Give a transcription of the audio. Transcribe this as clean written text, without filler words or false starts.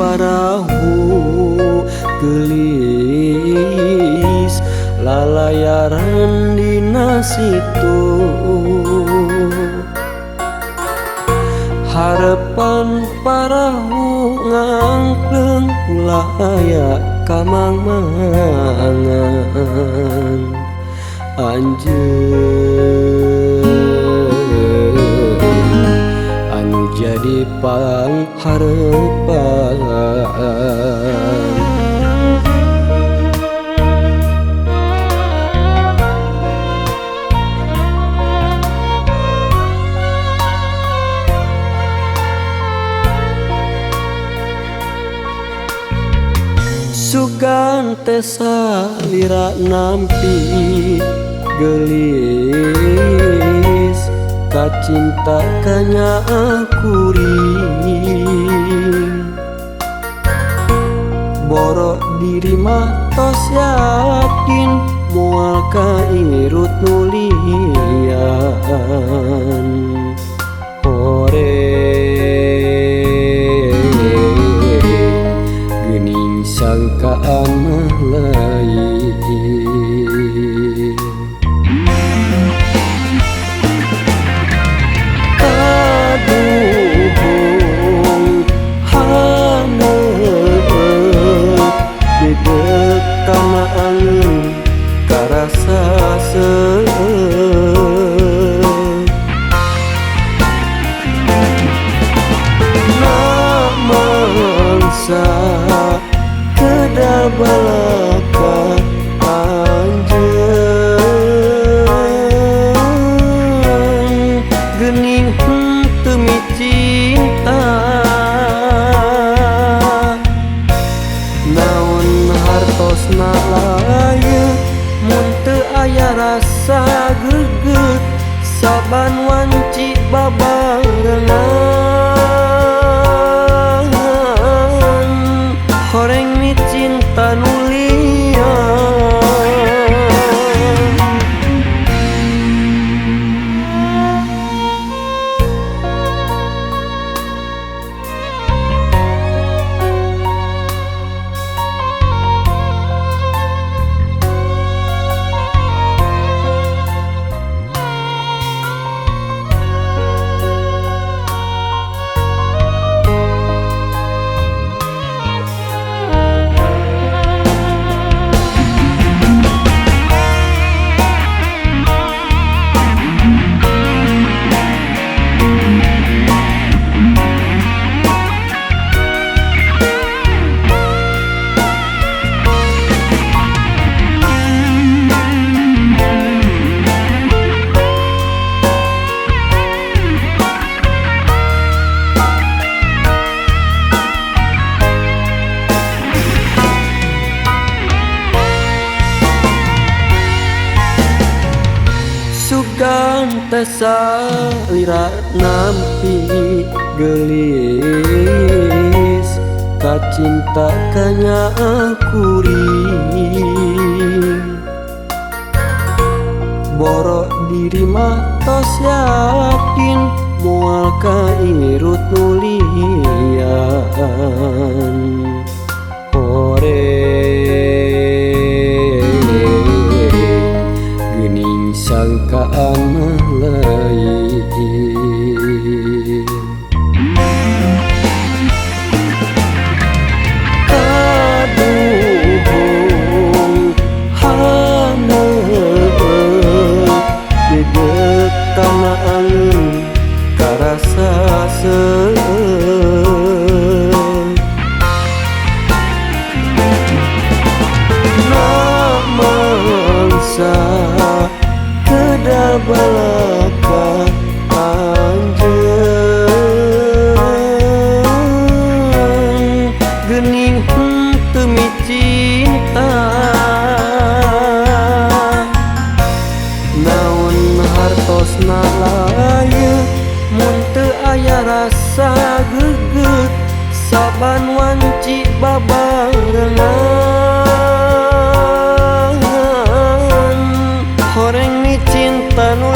parahu geulis lalayaran dina situ. Harepan parahu ngangkleng ulah aya kamang-mangan anjeun anu jadi pangharepan. Sugan teh salira nampi geulis kacinta kanya kuring. Boro diri mah tos yakin moal kairut nu lian. Hore geuning sangkaan mah lain. Kaduhung haneut dedek kana angeun karasa seueur. Namangsa kedal balaka anjeun geuning henteu micinta. Naon hartosna layeuk mun teu aya rasa greget saban wanci babarengan. Horeng micinta nu lian. Sugan teh salira nampi geulis kacinta kanya kuring. Boro diri mah tos yakin moal kairut nu lian. Hore geuning sangkaan mah lain. Kaduhung haneut dedek kana angeun karasa seueur. Namangsa kedal balaka anjeun geuning henteu micinta. Naon hartosna layeuk mun teu aya rasa greget saban wanci babarengan. Horeng micinta nu